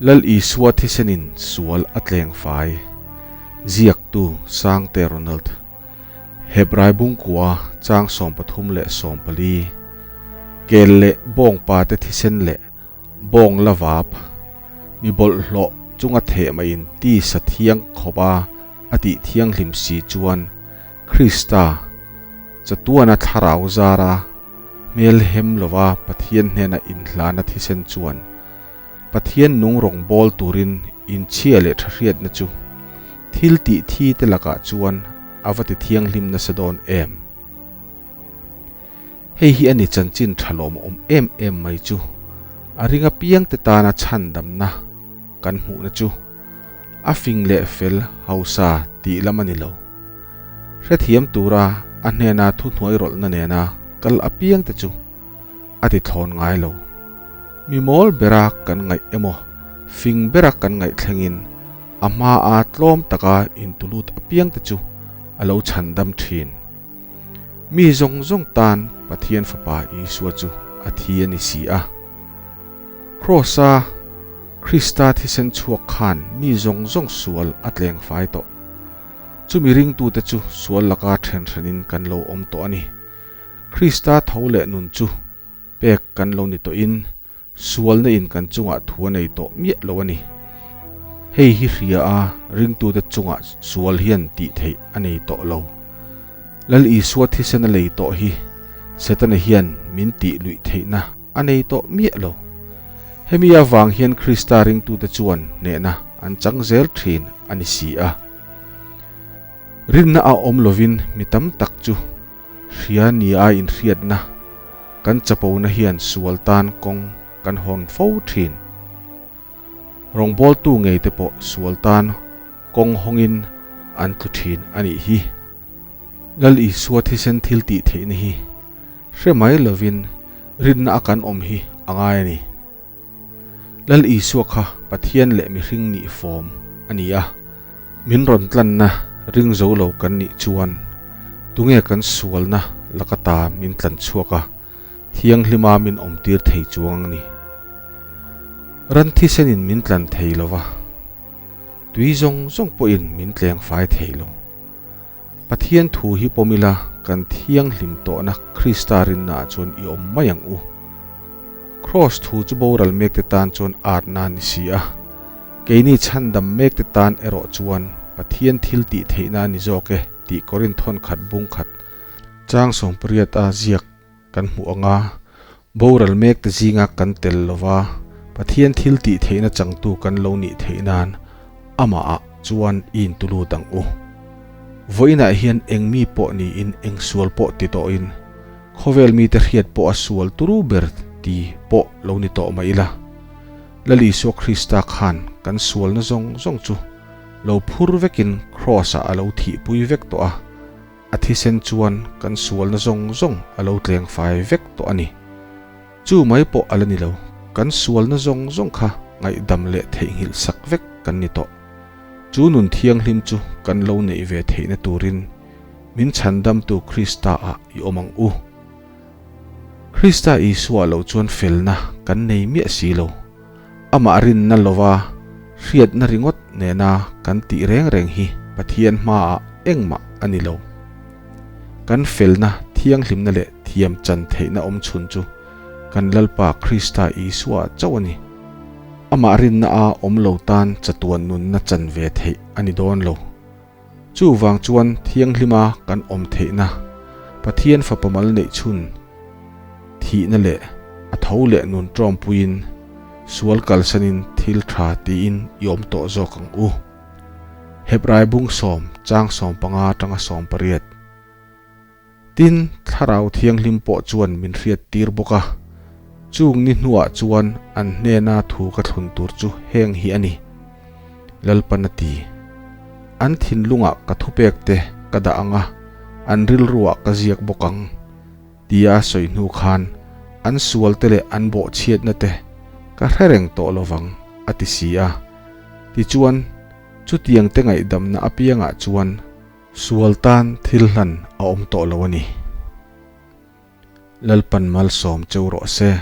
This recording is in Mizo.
Lal Isua thisenin sual a tleng fai. Ziaktu Sangte Ronald. Hebrai bungkua chang 34. Kel leh bawngpa te thisen leh bawng la vap. Mi bawlhhlawh chunga theh maiin tisa thiang khawpa a tih thianghlim si chuan Krista chatuana thlarau zara hmel hem lova Pathian hnena inhlana thisen chuan Pathian nung rawng bawl turin inchhia leh tha hriatna chu thil tih thi te lakah chuan a va ti thianghlim nasa dawn em. Hei hi a ni chanchin tha lawmawm em em mai chu a ring apiang te tana chhandamna kan hmuhna chu a fing leh fel hausa tih lam a ni lo. Hrethiam tura a hnena thuhnuai rawlhna nena kal apiang te chu a ti thlawn ngai lo. Mi mawl bera kan ngaih emaw fing bera kan ngaih thlengin a hmaa tlawm taka intulut apiang te chu a lo chhandam thin. Mi zawng zawng tan Pathian Fapa Isua chu a thi a ni si a. Kraws-a Krista thisen chhuak khan mi zawng zawng sual a tleng fai tawh. Chumi ringtute chu sual laka then hranin kan lo awm tawh a ni. Krista tho leh nun chu pek kan lo ni tawhin sualna in kan chungah thu a nei tawh miah lo a ni. Hei hi hria a ringtute chungah sual hian tih theih a nei tawh lo. Lal Isua thisen a lei tawh hi Setana hian min tih luih theihna a nei tawh miah lo. Hemi avang hian Krista ringtute chuan hnehna an chang zel thin a ni si a. Rinna a awm lovin mi tam tak chu hria ni a inhriatna kan chapona hian sual tan kawng kan hawn fo thin. Rawngbawltu ngei te pawh sual tan kawng hawngin an tlu thin a nih hi. Lal Isua thisen thil tih theihna hi hre mai lovin rinna a kan awm hi a ngai a ni. Lal Isua kha Pathian leh mihring nih fawm a ni a, min rawn tlanna ring zo lo kan nih chuan tunge kan sualna laka ta min tlan chhuak a, thianghlima min awmtir thei chuang ang ni. Ran thisenin min tlan thei lo va, tui zawng zawng pawhin min tleng fai thei lo. Pathian thu hi pawm ila kan thianghlim tawhna Krista rinna ah chuan i awm mai ang u. Kraws thu chu boral mek te tan chuan atna a ni si a, keini chhandam mek te tan erawh chuan Pathian thil tih theihna a ni zawk e tih Korinth khat bung khat chang 18 a ziak kan hmuh ang a, boral mek te zinga kan tel lova Pathian thil tih theihna changtu kan lo nih theih nan amah ah chuan i intulut ang u. Vawiinah hian eng mi pawh niin eng sual pawh ti tawhin khawvel mite hriat pawh a sual turu ber ti pawh lo ni tawh mai ila, Lal Isua Krista khan kan sualna zawng zawng chu lo phur vekin Kraws ah a lo thihpui vek tawh a, A thisen chuan kan sualna zawng zawng a lo tleng fai vek tawh a ni. Chu mai pawh a la ni lo, kan sualna zawng zawng kha ngaihdam leh theihnghilh sak vek kan ni tawh. Chu nun thianghlim chu kan lo neih ve theihna turin min chhandamtu Krista ah i awm ang u. Krista Isua lo chuan felna kan nei miah si lo. Amah rinna lova hriatna ringawt nena kan tih reng reng hi Pathian hmaah engmah a ni lo. Kan felna, thianghlimna leh thiam chan theihna awm chhun chu kan Lalpa Krista Isua chauh a ni. Amah rinna a awm lo tan chatuan nunna chan ve theih a ni dawn lo. Chuvang chuan thianghlima kan awm theihna, Pathian fapa mal neih chhun thihna leh a tho leh nun tawmpuiin sual kalsanin thil tha tiin i awm tawh zawk ang u. Hebrai bung 10 chang 15 atanga 18. Tin, Thlarau Thianghlim pawh chuan min hriat tir bawk a, chung ni hnuah chuan an hnena thu ka thlun tur chu heng hi a ni. Lalpan a ti. An thinlungah ka thupek te ka dah ang a, an rilruah ka ziak bawk ang, tia a sawi hnu khan an sual te leh an bawhchhiatna te ka hre reng tawh lovang, a ti si a. Tichuan, chutiang te ngaihdamna apiangah chuan Sual tan thil hlan a awm tawh lo a ni. Lalpan malsawm cheu rawh se.